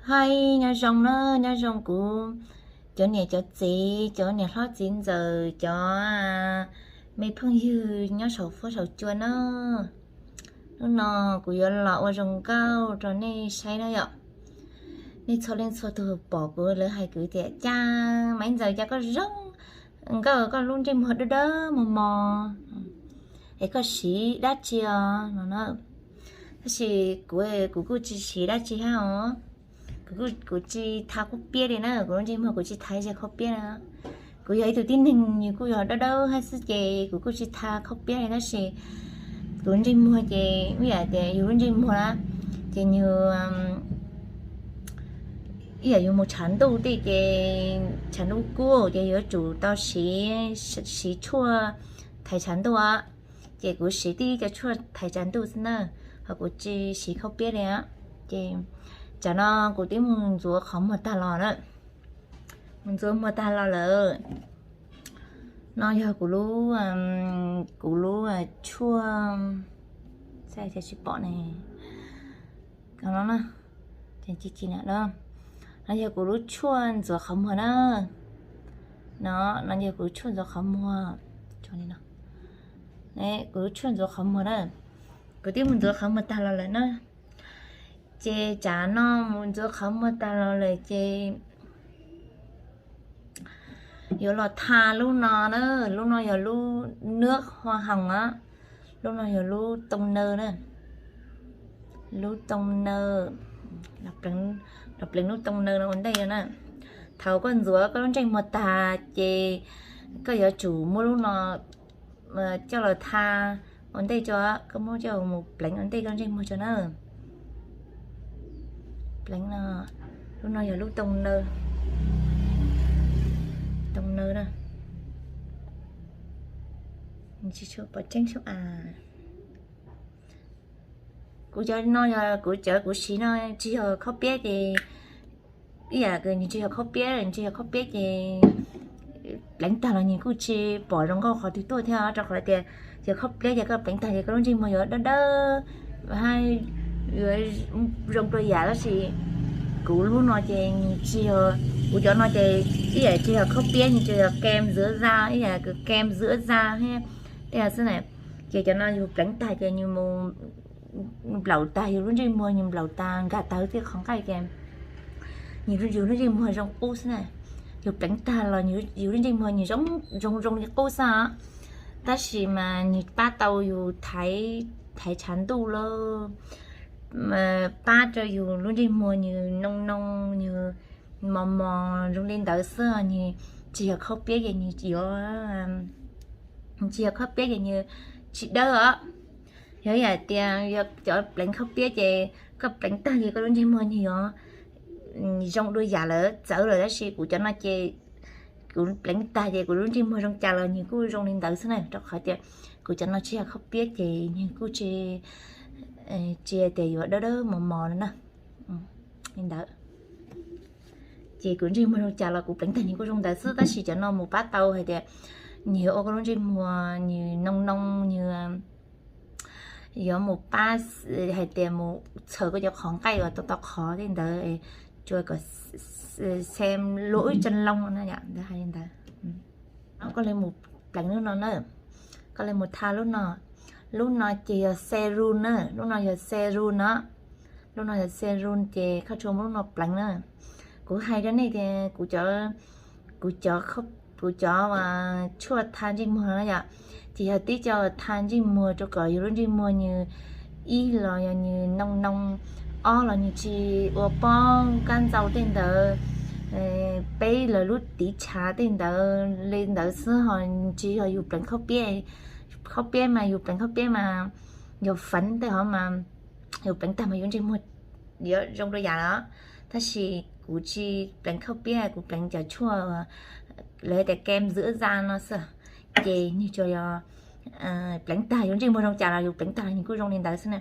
Hais nyob zoo na, nyob zoo kuv cov niam cov txiv, cov niam hlob txiv ntxawm, cov me phooj ywg nyob saum fuab saum cua na. Hnub no kuv yuav los ua zoo nkauj rau nej saib na yom. Nej txhua leej txhua tus pom kuv lawv hais kuv tias, cas Maiv Ntxawm, cas koj zoo nkauj, koj lub ntsej muag dawb dawb mos mos, es koj siv dab tsi os no na. Tab sis kuv, kuv kuj tsis siv dab tsi hab os. Kuv, kuv tsis tha khaub piab li na, kuv lub ntsej muag kuv tsis tha zaj khaub piab na. Kuv yog ib tug tib neeg nws kuj yog dawb dawb hab xwb ces kuv kuj tsis tha khaub piab li, tab sis kuv ntsej muag ces ib yam tias yus lub ntsej muag na, ces nws ib yam yus mus tshav ntuj tej ces tshav ntuj kub ces yuav tsum tau siv, siv tshuaj thaiv tshav ntuj os. Ces kuv siv tib cov tshuaj thaiv tshav ntuj xwb na, ho kuv tsis siv khaub piab li. Ces tsam no kuv twb mus ntxuav qhov muag tag los na, mus ntxuav muag tag los lawm. No yog kuv lub, kuv lub tshuaj, tsis pom ne, no, no yog kuv lub tshuaj ntxuav qhov muag na. No, no yog kuv lub tshuaj ntxuav qhov muag, kuv lub tshuaj ntxuav qhov muag na. Kuv twb mus ntxuav qhov muag tag los lawm na. Ces tsam no mus ntxuav qhov muag tag los lawm ces yuav los tha lub no na. Lub no yog lub nwb hua hoos na. Lub no yog lub too naw na. Lub too naw, los pleev lub too naw no ua ntej na. Thaum koj ntxuav koj lub ntsej muag tag ces koj yuav tsum muab lub no coj los tha ua ntej tso. Koj muab coj mus pleev ua ntej koj ntsej muag tso na. Pleev no, lub no yog lub too naw, too naw na. Tsis tshua pom tseeb sub as. Kuv cov no yog kuv cov kuv siv no tsis yog khaub piab ces ib yam nws tsis yog khaub piab, nws tsis yog khaub piab ces pleev tag los nws kuj tsis pom zoo nkauj qhov twg tuaj thiab, rau qhov tias yog khaub piab ces koj pleev tag ces koj lub ntsej muag yuav dawb dawb, yuav zoo dua yam, tab sis kuv lub no ces nws tsis yog, kuv cov no ces ib yam tsis yog khaub piab, nws tsis yog kem zuav za, ib yam kws kem zuav za thiab tej xwb na. Ces cov no yus pleev tag ces nws mus nplaum tag yus lub ntsej muag, nws nplaum tag nkag tag tej qhov nqaij ces nws yus lub ntsej muag zoo qub xwb na. Yus pleev tag los yus lub ntsej muag nws zoo zoo li qub xwb os. Tab sis mas nws pab tau yus thaiv, thaiv tshav ntuj lawm, pab rau yus lub ntsej muag nws noo noo, nws mos mos zoo li ntawd xwb, nws tsis yog khaub piab ces nws yuav, tsis yog khaub piab ces nws tsis dawb os. Yog yam tias yog cov pleev khaub piab ces koj pleev tag ces koj lub ntsej muag nws yuav zoo dua yam lawm, txawv lawm, tab sis kuv cov no ces kuv pleev tag ces kuv lub ntsej muag zoo cas los nws kuj zoo li ntawd xwb na, rau qhov tias kuv cov no tsis yog khaub piab ces nws kuj tsis, tsis tias yuav dawb dawb mos mos na. Li ntawd ces kuv ntsej muag zoo cas los kuv pleev tag nws kuj zoo ntawd xwb, tab sis cov no mus pab tau hais tias nws yuav ua koj lub ntsej muag nws noo noo, nws yuav mus pab hais tias mus txhaws koj cov qhov nqaij uas tau tau qhov tej ntawd, tsuas kom xem lub ib tsa loo na yom, ntawd hais li ntawd. Koj li mus pleev lub no na, koj li mus tha lub no. Lub no ces yog serum na, lub no yog serum no. Lub no yog serum ces koj tsuas muab lub no pleev na. Kuv hais rau nej tias kuv cov, kuv cov, kuv cov tshuaj tha ntsej muag no yom, ces yog tib co tha ntsej muag rau kom yus lub ntsej muag nws, ib los yog nws noo noo, ob los nws tsis ua pob kab ntxaus tej ntawd, peb lawv lub tiv tshav tej ntawd li ntawd xwb, ho tsis yog yus pleev khaub piab. Khaub piab mas yus pleev khaub piab mas yog feev tej hov mas yus pleev tag mas yus ntsej muag yuav zoo dua yam lawm. Tab sis kuv tsis pleev khaub piab, kuv pleev cov tshuaj lawv tias kem zuav za no xwb, ces nws tsuas yog pleev tag yus ntsej muag zoo cas los yus pleev tag los nws kuj zoo li ntawd xwb na.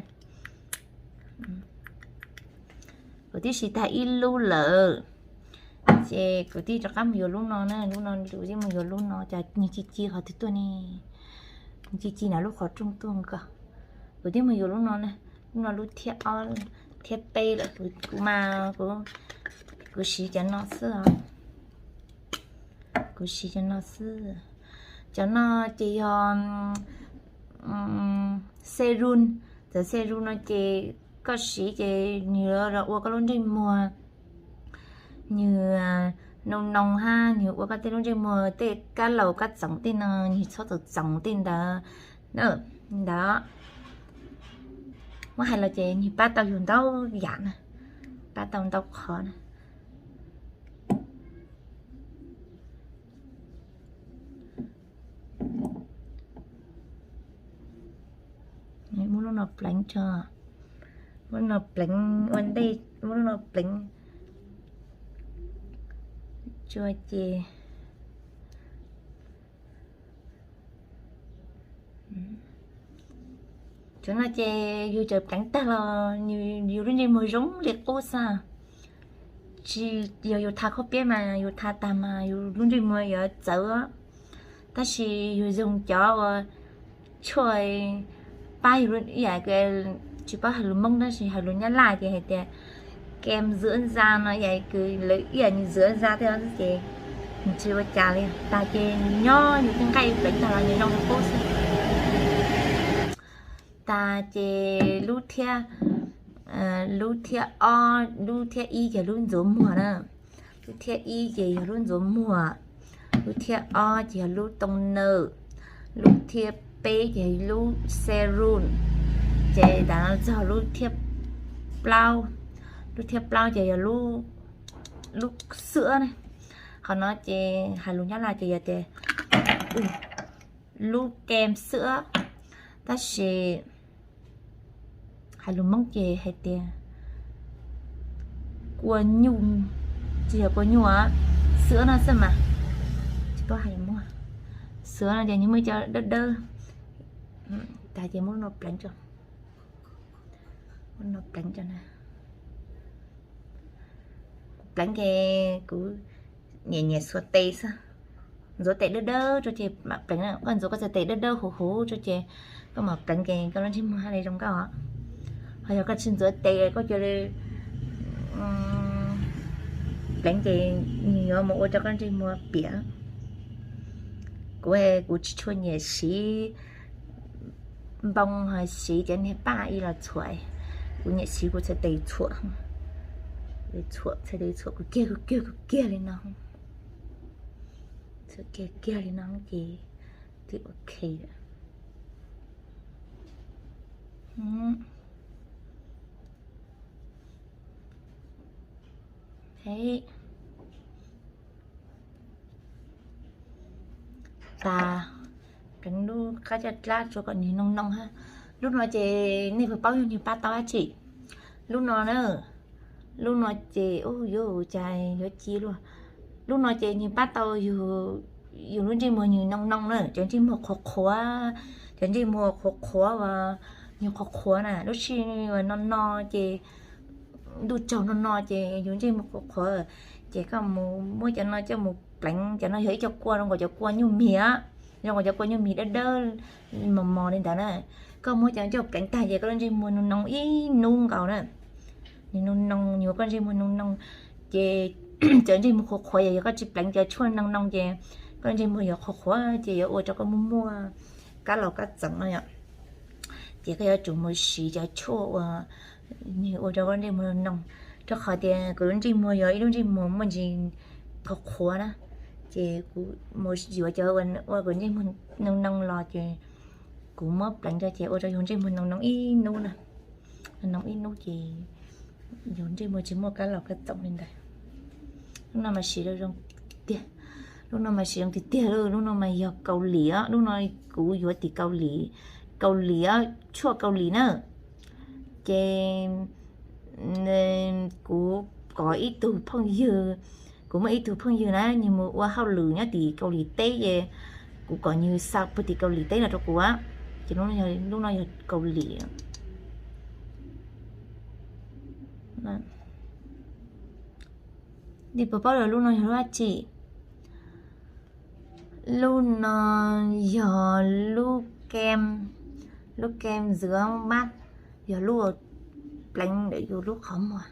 Kuv twb siv tag ib lub lawm, ces kuv twb rov qab mus yuav lub no na, lub no kuv twb mus yuav lub no, cas nws ci ci qhov twg tuaj ne, nws ci ci nram lub qhov rooj tuaj nkaus. Kuv twb mus yuav lub no na, lub no lub thib ob, Thiab peb lawm, kuv mas kuv, kuv siv cov no xwb os. Kuv siv cov no xwb. Cov no ces yog serum, cov serum no ces koj siv ces nws los ua koj lub ntsej muag nws noo noo hab, nws ua koj tej lub ntsej muag tej kab laus kab txoov tej no nws txhob txoov txoov tej ntawd. Ntawd muab hais los ces nws pab tau yus ntau yam na, pab tau ntau qhov na. Muab lub no pleev tso, muab lub no pleev ua ntej, muab lub no pleev tso ces cov no ces yus txawm pleev tag los yus lub ntsej muag zoo li qub xwb. Tsis yog yus tha khaub piab mas yus tha tag mas yus lub ntsej muag yuav txawv. Tab sis yus zoo cov uas tshuaj pab yus ib yam, tsis paub hais lus Hmoob tab sis hais lus Nyab Laj ces hais tias kem dưỡng da no, ib yam kws lawv ib yam nws dưỡng da tej ces nws tsis ua cas li. Tag ces nws nyob yus tej nqaij pleev tag los nws zoo li qub xwb. Tag ces lub thiab, lub thiab ob, lub thiab ib ces lub ntxuav muag na. Lub thiab ib ces yog lub ntxuav muag, lub thiab ob ces yog lub too nawm, lub thiab peb ces lub serum, ces tas no txog lub thiab plaub. Lub thiab plaub ces yog lub xwab na. Qhov no ces hais lus Nyab Laj ces yog tias lub kem xwab, tab sis hais lus Hmoob ces hais tias kua nyuj, tsis yog kua nyuj, xwab no xwb mas, tsis paub hais Hmoob. Xwab no ces nws muaj cov dawb dawb. Tas ces muab no pleev tso, muab no pleev tso na. Kuv pleev ces kuv nyiam nyiam xuas tes xwb. Ntxuav tes dawb dawb rau ces mam pleev na. Koj ntxuav koj txhais tes dawb dawb huv huv rau ces koj mam pleev ces koj lub ntsej muag haj li zoo nkauj os. Ho yog koj tsis ntxuav tes koj cia li pleev ces nws yuav mus ua rau koj ntsej muag piam. Kuv, kuv tsis tshua nyiam siv npoo ho siv cov niag paj ib los txhuam. Kuv nyiam siv kuv txhais tes txhuam, txhais tes txhuam kawg kiag kawg kiag kawg kiag li no, txhuam kiag kiag li no ces twb ok lawm. Tas, pleev lub qab caj dlab tso kom nws noo noo hab. Lub no ces nej puas paub yog nws pab tau dab tsi? Lub no na, lub no ces ub yuav cas yuav ci luaj. Lub no ces nws pab tau yus, yus lub ntsej muag nws noo noo na, cov ntsej muag qhuav qhuav, cov ntsej muag qhuav qhuav uas nws qhuav qhuav na, lub sij no no ces ntuj tsaug no no ces yus ntsej muag qhuav qhuav, ces koj mus muab cov no coj mus pleev, cov no yog ib co kua zoo nkaus cov kua nyuj mis, zoo nkaus cov kua nyuj mis dawb dawb mos mos li ntawd na. Koj muab cov no coj pleev tag ces koj lub ntsej muag noo noo ib hnub nkaus na. Nws noo noo, nws ua koj ntsej muag noo noo, ces cov ntsej muag qhuav qhuav, yog koj tsis pleev cov tshuaj noo noo ces koj ntsej muag yuav qhuav qhuav ces yuav ua rau koj muaj muaj kab laus kab txoov no yom. Ces koj yuav tsum mus siv cov tshuaj uas nws ua rau koj ntsej muag noo noo, rau qhov tias kuv lub ntsej muag yog ib lub ntsej muag muaj ntsis qhuav qhuav na, ces kuv mus yuav cov ua kuv ntsej muag noo noo los ces kuv muab pleev rau ces ua rau yus ntsej muag noo noo ib hnub na. Noo noo ib hnub ces yus ntsej muag tsis muaj kab laus kab txoov li ntawd. Lub no mas siv zoo tiag tiag, lub no mas siv zoo tiag tiag, lub no mas yog Kaus Lim os, lub no kuv yuav tim Kaus Lim, Kaus Lim os, tshuaj Kaus Lim na. Ces kuv kom ib tug phooj ywg, kuv muaj ib tug phooj ywg na, nws mus ua hauj lwm nyob tim Kaus Lim teb ces kuv kom nws xa puag tim Kaus Lim teb los rau kuv, ces lub no yog Kaus Lim. Nej puas paub lub no yog lub dab tsi? Lub no yog lub kem, lub kem dưỡng mắt, yog lub pleev ntawm yus lub qhov muag.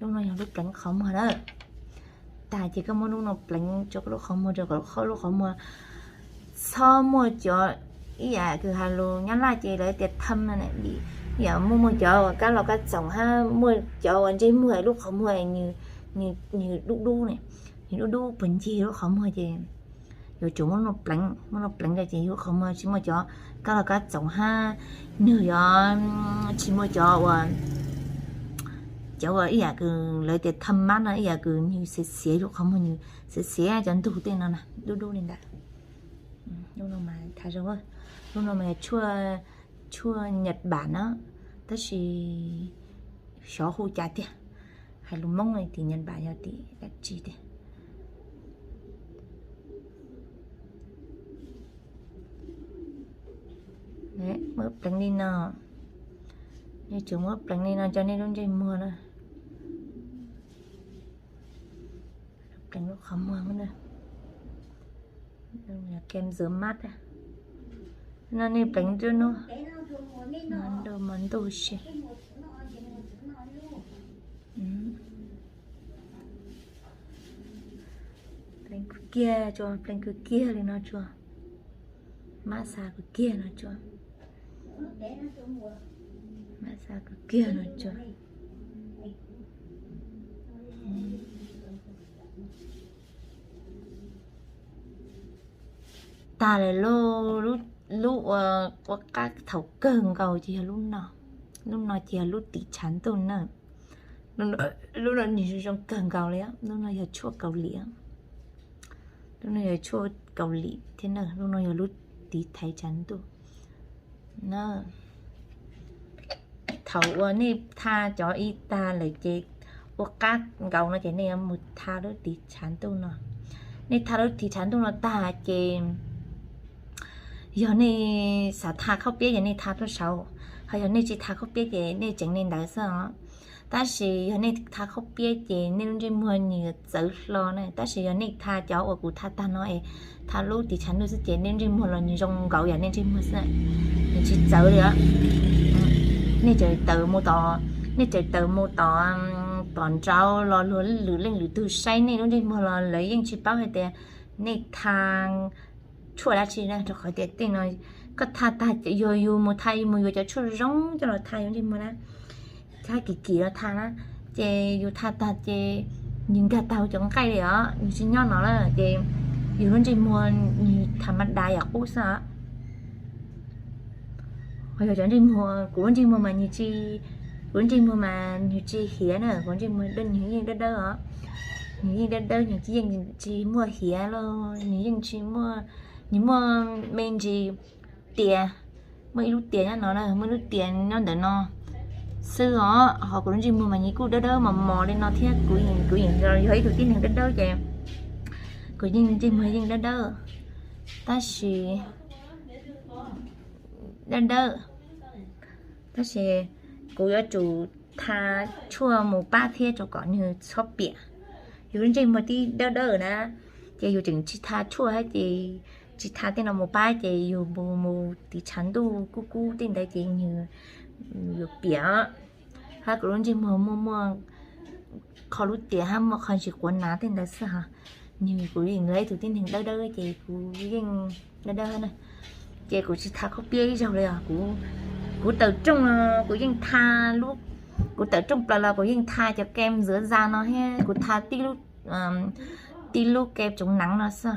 Lub no yog lub pleev qhov muag na. Tag ces koj muab lub no pleev rau koj lub qhov muag, rau kom lub qhov muag txhob muaj cov, ib yam kws hais lus Nyab Laj ces lawv tias thâm no, ib yam muaj muaj cov uas kab los kab txoom hab muaj cov uas ntsej muag lub qhov muag nws dub dub ne, nws dub dub puas ncig lub qhov muag ces yuav tsum muab pleev, muab pleev rau ces yus lub qhov muag tsis muaj cov kab los kab txoom hab nwg yuav tsis muaj cov uas, cov uas ib yam kws lawv tias thâm mát no, ib yam kws nws xiav xiav yus qhov muag, nws xiav xiav cov ntug tej no na, dub dub li ntawd. Lub no mas thav zoo, lub no mas yog tshuaj Nhật Bản na, tab sis xyov hu cas tiag, hais lus Hmoob tim Nhật Bản yog tim dab tsi tiag. Muab pleev li no, nej tsum muab pleev li no rau nej lub ntsej muag na. Pleev lub qhov muag, kem dưỡng mắt no nej pleev rau no, mas ntuj si. Pleev kws kiag tso, pleev kws kiag li no tso, mab xa kws kiag no tso, mab xa kws kiag no tso. Tag lawm lauj. Lub ua qab thaum kawg nkaus ces yog lub no. Lub no ces yog lub tiv tshav ntuj na. Lub no nws zoo zoo kawg nkaus li. Lub no yog tshuaj Kaus Lim. Lub no yog tshuaj Kaus Lim thiab na. Lub no yog lub tiv thaiv tshav ntuj na. Thaum uas nej tha cov ib tag lawm ces ua qab nkaus no ces nej yuav mus tha lub tiv tshav ntuj no. Nej tha lub tiv tshav ntuj no tag ces yog nej xav tha khaub piab ces nej tha tuaj saud, ho yog nej tsis tha khaub piab ces nej tseev li ntawd xwb os. Tab sis yog nej tha khaub piab ces nej lub ntsej muag nws txawv hlo na, tab sis yog nej tha cov uas kuv tha tag no es tha lub tiv tshav ntuj xwb ces nej lub ntsej muag los nws zoo nkaus yam nej ntsej muag xwb, nws tsis txawv li os. Nej txawm tawm mus tom, nej txawm tawm mus tom, tom nraud los luag lwm leej lwm tug saib nej lub ntsej muag los lawv yeej tsis paub hais tias nej tha tshuaj dab tsi na, rau qhov tias tej no koj tha tag, yog yus mus tha, yus mus yuav cov tshuaj zoo coj los tha yus ntsej muag na, tha kim kim los tha na, ces yus tha tag ces nws nkag tag cov nqaij li os, nws tsis nyob no lawm ces yus lub ntsej muag nws tham ma das yam qub xwb os. Ho yog cov ntsej muag, kuv lub ntsej muag mas nws tsis, kuv lub ntsej muag mas nws tsis hiav na, kuv ntsej muag nws yeej dawb dawb os, nws yeej dawb dawb, nws yeej tsis muaj hiav los nws yeej tsis muaj, nws muaj me ntsis tias, muaj ib lub tias nyob no na, muaj ib lub tias nyob ntawm no xwb os. Ho kuv lub ntsej muag mas nws kuj dawb dawb mos mos li no thiab, kuv, kuv yeej yog ib tug tib neeg dawb dawb ces kuv yeej ntsej muag yeej dawb dawb, tab sis dawb dawb, tab sis kuv yuav tsum tha tshuaj mus pab thiab rau kom nws txhob piam. Yus lub ntsej muag twb dawb dawb na, ces yus tseem tsis tha tshuaj thiab ces tsis tha tej no mus pab ces yus mus, mus tiv tshav ntuj kub kub tej ntawd ces nws yuav piam. Hab kuv lub ntsej muag muaj, muaj qhov lub tias hab muaj qhov ntsis quav nav tej ntawd xwb os. Nws kuv yeej yog ib tug tib neeg dawb dawb ces kuv yeej dawb dawb na, ces kuv tsis tha khaub piab ib zaug li os. Kuv, kuv tawm rooj los kuv yeej tha lub, kuv tawm rooj plaws los kuv yeej tha cov kem dưỡng da no thiab kuv tha tib lub, tib lub kem chống nắng no xwb,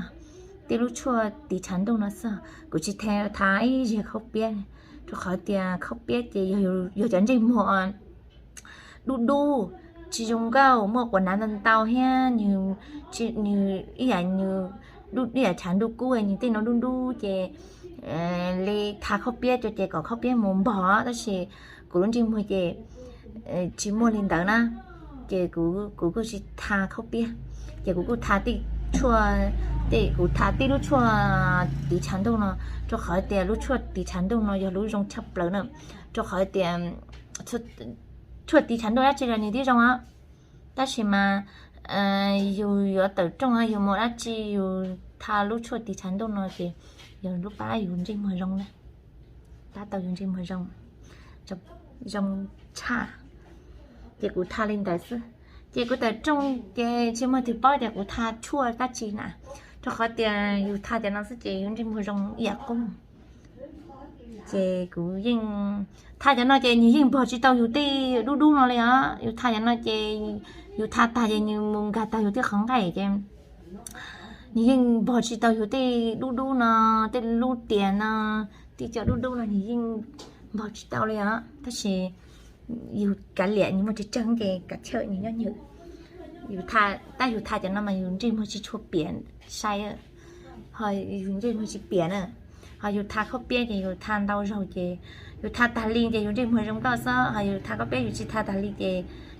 tib lub tshuaj tiv tshav ntuj no xwb, kuv tsis tha ib zaug khaub piab, rau qhov tias khaub piab ces yog, yog cov ntsej muag dub dub, tsis zoo nkauj, muaj quav nav ntau ntau thiab nws, nws ib yam, nws dub ib yam tshav ntuj kub, nws tej no dub dub ces li tha khaub piab rau ces kom khaub piab mus npog, tab sis kuv lub ntsej muag ces tsis muaj li ntawd na, ces kuv, kuv kuj tsis tha khaub piab, ces kuv kuj tha tej tshuaj, tej, kuv tha tib lub tshuaj tiv tshav ntuj no, rau qhov tias lub tshuaj tiv tshav ntuj no yog lub zoo tshaj plaws na, rau qhov tias tshuaj tiv tshav ntuj dab tsi los nws twb zoo os, tab sis mas yus yuav tawm rooj yus mus dab tsi yus tha lub tshuaj tiv tshav ntuj no ces yog lub pab yus ntsej muag zoo na, pab tau yus ntsej muag zoo. zoo tshaj. Ces kuv tha li ntawd xwb. Ces kuv tawm rooj ces tsis muaj twg paub tias kuv tha tshuaj dab tsi na, rau qhov tias yus tha cov no xwb ces yus ntsej muag zoo ib yam qub. Ces kuv yeej tha cov no ces nws yeej npog tsis tau yus tej dub dub no li os. Yus tha cov no ces yus tha tag ces nws mus nkag tag yus tej qhov nqaij ces nws yeej npog tsis tau yus tej dub dub no, tej lub tias no, tej cov dub dub no nws yeej npog tsis tau li os. Tab sis yus kav liam nws muaj tseeb tseeb ces kav chawj nws nyob nws. Yus tha, tab yus tha cov no mas yus ntsej muag tsis tshua piam sai, ho yus ntsej muag tsis piam na. Ho yus tha khaub piab ces yus tha ntau zaug ces yus tha tag li ces yus ntsej muag zoo nkauj xwb, ho yus tha khaub piab yus tsis tha tag li ces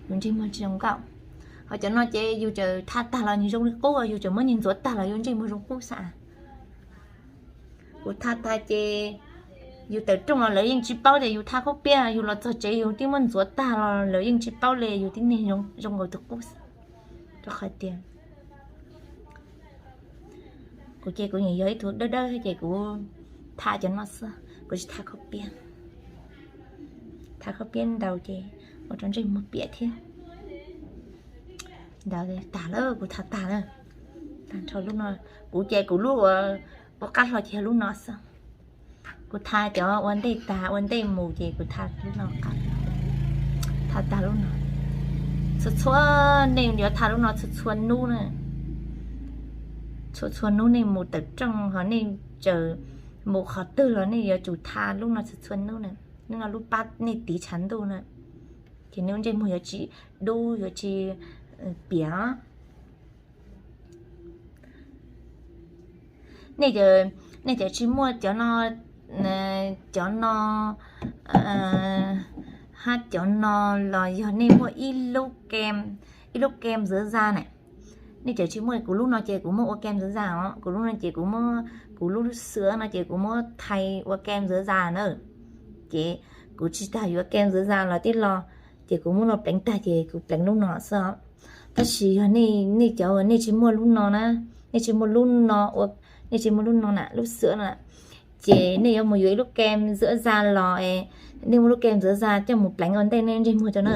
yus ntsej muag tsis zoo nkauj. Ho cov no ces yus txawm tha tag los nws zoo li qub, yus txawm muab nws ntxuav tag los yus ntsej muag zoo qub xwb. Kuv tha tag ces yus tawm rooj los lawv yeej tsis paub tias yus tha khaub piab, yus los txog tsev yus twb muab ntxuav tag los lawv yeej tsis paub li, yus tib neeg zoo nkaus tus qub. Rau qhov tias kuv ces kuv yeej yog ib tug dawb dawb ces kuv tha cov no xwb, kuv tsis tha khaub piab. Tha khaub piab ntau ces ua rau ntsej muag piam thiab. Ntawd tag lawm, kuv tha tag lawm. Tag nrho lub no, kuv ces kuv lub ua qab hlo ces yog lub no xwb. Kuv tha cov ua ntej tag ua ntej mus ces kuv tha lub no qab, tha tag lub no. Txhua txhua, nej yuav tha lub no txhua txhua hnub na. Txhua txhua hnub nej mus tawm rooj ho nej txawm mus qhov twg los nej yuav tsum tha lub no txhua txhua hnub na. Lub no lub pab nej tiv tshav ntuj na, ces nej ntsej muag yuav tsis dub yuav tsis piam. Nej, nej cov tsis muaj cov no, cov no, hab cov no los yog nej muaj ib lub kem, ib lub kem dưỡng da na. Nej cov tsis muaj, kuv lub no ces kuv muab ua kem dưỡng da os, kuv lub no ces kuv muab kuv lub xwb no ces kuv muab thais ua kem dưỡng da na. Ces kuv tsis tas yuav kem dưỡng da los tib lo, ces kuv muab no pleev tag ces kuv pleev lub no xwb os. Tab sis yog nej cov nej tsis muaj lub no na, nej tsis muaj lub no, nej tsis muaj lub no na, lub xwb no, ces nej yuav mus yuav ib lub kem dưỡng da los, nej muab lub kem dưỡng da coj mus pleev ua ntej nej ntsej muag tso na.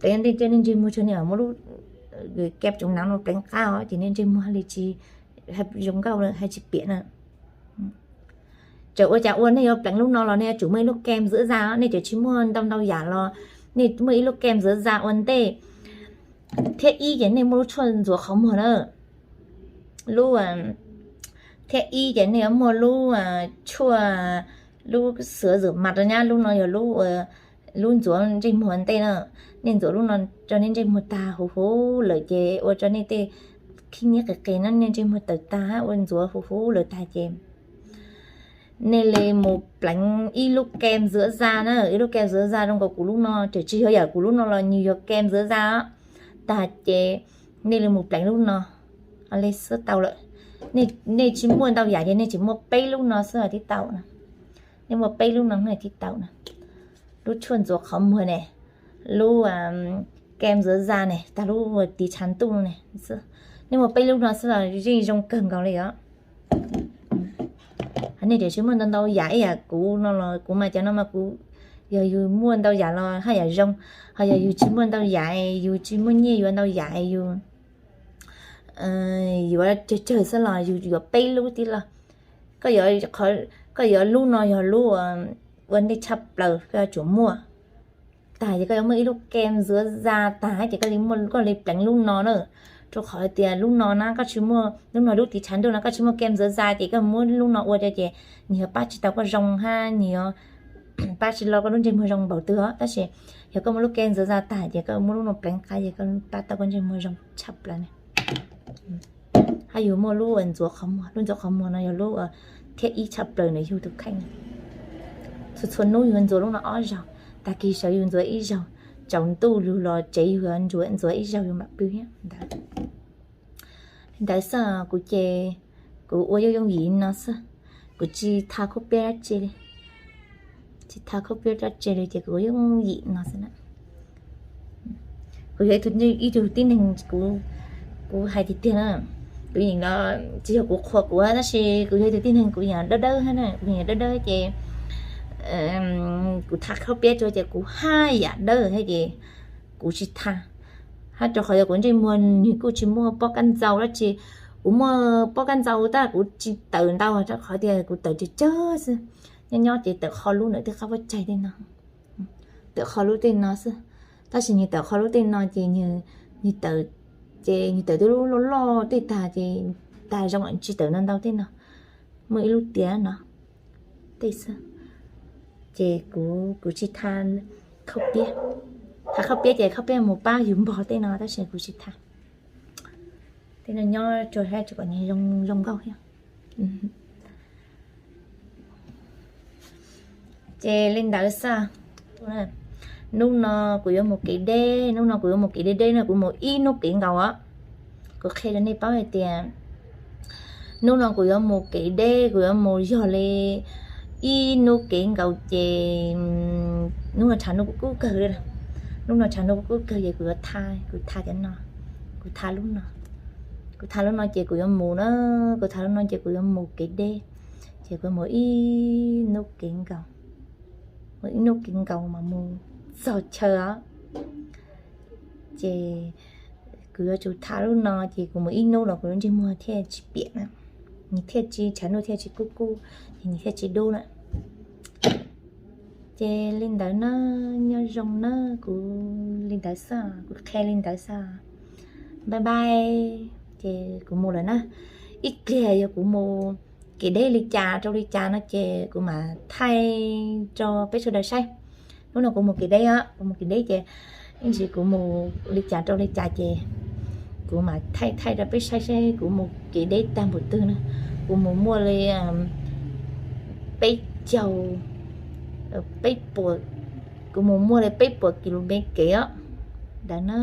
Pleev ua ntej coj nej ntsej muag tso, nej muab lub kem chống nắng no pleev qab os ces nej ntsej muag li tsis zoo nkauj hab tsis piam na. Txawm ua cas ua nej yuav pleev lub no los nej yuav tsum muaj ib lub kem dưỡng da, nej cov tsis muaj ntau ntau yam los nej muaj ib lub kem dưỡng da ua ntej. Thiab ib ces nej muaj lub tshuaj ntxuav qhov muag na. Lub, thiab ib ces nej yuav muaj lub tshuaj, lub sửa rửa mặt nyab, lub no yog lub, lub ntxuav ntsej muag ua ntej na. Nej ntxuav lub no rau nej ntsej muag tag huv huv lawm ces ua rau nej tej khib nyiab qis qis no nej ntsej muag tawm tag hab ua ntxuav huv huv lawm tag ces nej li mus pleev ib lub kem dưỡng da na, ib lub kem dưỡng da zoo nkaus kuv lub no, tseem tsis yog yam kuv lub no los nws yog kem dưỡng da os. Tag ces nej li mus pleev lub no, li xwb tau lawm. Nej tsis muaj ntau yam ces nej tsis muaj peb lub no xwb los tib tau na. Nej muaj peb lub no thiaj tau na. Lub tshuaj ntxuav qhov muag ne, lub kem dưỡng da ne, tag lub tiv tshav ntuj ne, nej muaj peb lub no xwb los yeej zoo kawg nkaus li os. Nej tseem tsis muaj ntau ntau yam ib yam kuv no los kuv mas cov no mas kuv, yog yus muaj ntau yam los haj yam zoo, ho yog yus tsis muaj ntau yam, yus tsis muaj nyiaj yuav ntau yam, yus yuav tsawg tsawg xwb los yus yuav peb lub tib los. Koj yuav lub no yog lub ua ntej tshaj plaws koj yuav tsum muaj. Tag ces koj yuav muaj ib lub kem dưỡng da tag ces koj li muaj, koj li pleev lub no na. Rau qhov tias lub no na koj tsis muaj, lub no lub tiv tshav ntuj no koj tsis muaj kem dưỡng da ces koj muab lub no ua rau ces nws yuav pab tsis tau koj zoo hab nws yuav pab tsis tau koj lub ntsej muag zoo npaum twg os. Tab sis yog koj muaj lub kem dưỡng da tag ces koj muab lub no pleev qab ces koj pab tau koj ntsej muag zoo tshaj plaws ne. Hab yus muaj lub ntxuav qhov muag, lub ntxuav qhov muag no yog lub thiab ib tshaj plaws ntawm yus tus kheej. Txhua txhua hnub yus ntxuav lub no ob zaug, tag kis sawv yus ntxuav ib zaug, tsaus ntuj yus los tsev yus ntxuav ib zaug yus mam pw thiab ntawd. Li ntawd xwb kuv ces kuv ua yooj yooj yim no xwb, kuv tsis tha khaub piab dab tsi li. Tsis tha khaub piab dab tsi li ces kuv ua yooj yooj yim no xwb na. Kuv yog ib tug tib neeg, kuv hais tiag tiag na, kuv yeej, tsis yog kuv qhuas kuv tab sis kuv yog ib tug tib neeg kuv yeej dawb dawb hab na, kuv yeej dawb dawb ces kuv tha khaub piab rau ces kuv haj yam dawb thiab ces kuv tsis tha. Hab rau qhov yog kuv ntsej muag nws kuj tsis muaj pob kab ntxaus dab tsi, kuv muaj pob kab ntxaus tab kuv tsis tawm ntau rau qhov tias kuv tawm tsawg tsawg xwb. Nyob nyob ces tawm qho lub ntawm tej qab pob tsaig tej no, tawm qho lub tej no xwb. Tab sis nws tawm qho lub tej no ces nws tawm, ces nws tawm tej lub loj loj tej tag ces tag zoo tsis tawm ntau ntau tej no. Muaj ib lub tiav no tej xwb. Ces kuv, kuv tsis tha khaub piab. Tha khaub piab ces khaub piab mus pab yus npog tej no tab sis kuv tsis tha. Tej no nyob rau saib kom nws zoo nkauj thiab. Ces li ntawd xwb. Hnub no kuv yuav mus kev deb, hnub no kuv yuav mus kev deb deb no kuv mus ib hnub kev nkaus os. Kuv qhia rau nej paub hais tias hnub no kuv yuav mus kev deb, kuv yuav mus yog li ib hnub kev nkaus ces hnub no tshav ntuj kuj kub kawg li. Hnub no tshav ntuj kuj kub kawg ces kuv yuav tha, kuv tha cov no, kuv tha lub no, kuv tha lub no ces kuv yuav mus na, kuv tha lub no ces kuv yuav mus kev deb, ces kuv mus ib hnub kev nkaus, mus ib hnub kev nkaus mas mus txog chaw os. Ces kuv yuav tsum tha lub no ces kuv mus ib hnub los kuv lub ntsej muag thiaj tsis piam na, nws thiaj tsis, tshav ntuj thiaj tsis kub kub, ces nws thiaj tsis dub na. Ces li ntawd na, nyob zoo na, kuv li ntawd xwb, kuv qhia li ntawd xwb. Bye bye. Ces kuv mus lawm na. Ib pliag yog kuv mus kev deb li cas rau li cas no ces kuv mam thaij rau peb sawv daws saib. Hnub no kuv mus kev deb os, kuv mus kev deb ces ib ntsis kuv mus li cas rau li cas ces kuv mam thaij thaij rau peb saib seb kuv mus kev deb tag npaum twg na. Kuv mus muaj li peb caug, peb puas, kuv mus muaj li peb puas kilomev kev os. Ntawd na.